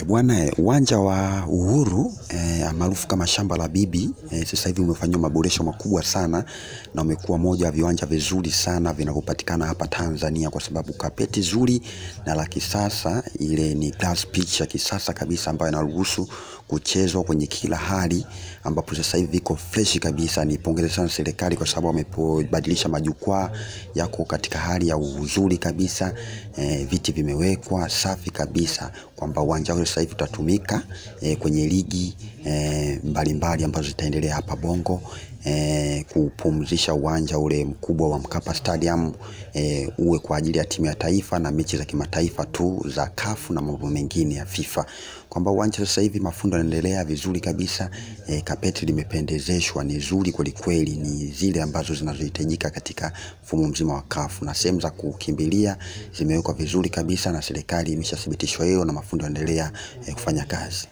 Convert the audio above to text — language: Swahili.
Bwana, uwanja wa Uhuru maarufu kama shamba la bibi sasa hivi umefanyiwa maboresho makubwa sana na umekuwa moja wa viwanja vizuri sana vinavyopatikana hapa Tanzania, kwa sababu kapeti zuri na la kisasa, ile ni grass pitch ya kisasa kabisa ambayo inaruhusu kuchezwa kwenye kila hali, ambapo sasa hivi iko fresh kabisa. Nipongeze sana serikali kwa sababu wamebadilisha majukwaa yako katika hali ya uzuri kabisa, viti vimewekwa safi kabisa, kwamba uwanja ule sasa hivi utatumika kwenye ligi mbalimbali ambazo zitaendelea hapa Bongo, kupumzisha uwanja ule mkubwa wa Mkapa Stadium uwe kwa ajili ya timu ya taifa na mechi za kimataifa tu za CAF na mambo mengine ya FIFA. Kwamba uwanja sasa hivi mafundo yanaendelea vizuri kabisa, kapeti limependezeshwa, ni zuri kweli kweli, ni zile ambazo zinazohitajika katika mfumo mzima wa CAF, na sehemu za kukimbilia zimewekwa vizuri kabisa na serikali imeshathibitishwa hilo na mafundo yanaendelea kufanya kazi.